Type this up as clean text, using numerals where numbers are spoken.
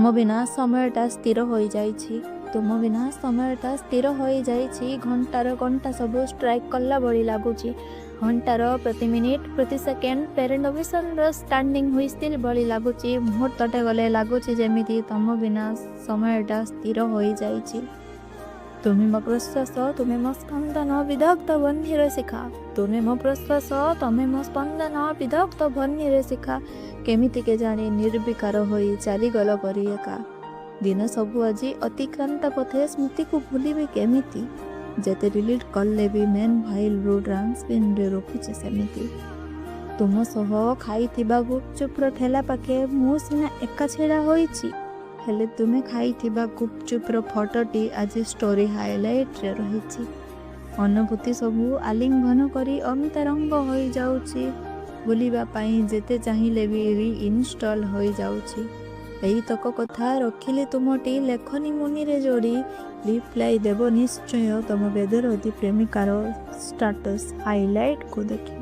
ତୁମ ବିନା ସମୟଟା ସ୍ଥିର ହୋଇଯାଇଛି। ତୁମ ବିନା ସମୟଟା ସ୍ଥିର ହୋଇଯାଇଛି। ଘଣ୍ଟାର କଣ୍ଟା ସବୁ ଷ୍ଟ୍ରାଇକ୍ କଲା ଭଳି ଲାଗୁଛି। ଘଣ୍ଟାର ପ୍ରତି ମିନିଟ୍, ପ୍ରତି ସେକେଣ୍ଡ ପେରେଣ୍ଡ ଅଫିସରର ଷ୍ଟାଣ୍ଡିଂ ହୁଇସିଲ୍ ଭଳି ଲାଗୁଛି। ମୁହୂର୍ତ୍ତଟେ ଗଲେ ଲାଗୁଛି ଯେମିତି ତମ ବିନା ସମୟଟା ସ୍ଥିର ହୋଇଯାଇଛି। ତୁମେ ମୋ ପ୍ରଶ୍ୱାସ, ତୁମେ ମୋ ସ୍ପନ୍ଦନ, ବିଦଗ୍ଧ ବହ୍ନିର ଶିଖା। ତୁମେ ମୋ ପ୍ରଶ୍ୱାସ, ତମେ ମୋ ସ୍ପନ୍ଦନ, ବିଦଗ୍ଧ ବହ୍ନିର ଶିଖା। କେମିତି କେଜାଣି ନିର୍ବିକାର ହୋଇ ଚାଲିଗଲ ପରି ଏକା। ଦିନ ସବୁ ଆଜି ଅତିକ୍ରାନ୍ତ ପଥେ, ସ୍ମୃତିକୁ ଭୁଲିବି କେମିତି? ଯେତେ ଡିଲିଟ୍ କଲେ ବି ମେନ୍ ଫାଇଲ୍ରୁ ଟ୍ରାନ୍ସବିନ୍ରେ ରଖୁଛି ସେମିତି। ତୁମ ସହ ଖାଇଥିବା ଗୁପଚୁପର ଠେଲା ପାଖେ ମୁଁ ସିନା ଏକା ଛିଡ଼ା ହୋଇଛି, ହେଲେ ତୁମେ ଖାଇଥିବା ଗୁପଚୁପର ଫଟୋଟି ଆଜି ଷ୍ଟୋରି ହାଇଲାଇଟ୍ରେ ରହିଛି। ଅନୁଭୂତି ସବୁ ଆଲିଙ୍ଗନ କରି ଅନ୍ତରଙ୍ଗ ହୋଇଯାଉଛି। ଭୁଲିବା ପାଇଁ ଯେତେ ଚାହିଁଲେ ବି ରିଇନଷ୍ଟଲ୍ ହୋଇଯାଉଛି। ଏଇତକ କଥା ରଖିଲି ତୁମଟି ଲେଖନୀ ମୁନିରେ ଯୋଡ଼ି। ରିପ୍ଲାଇ ଦେବ ନିଶ୍ଚୟ ତମ ବେଦରଦୀ ପ୍ରେମିକାର ଷ୍ଟାଟସ୍ ହାଇଲାଇଟ୍କୁ ଦେଖି।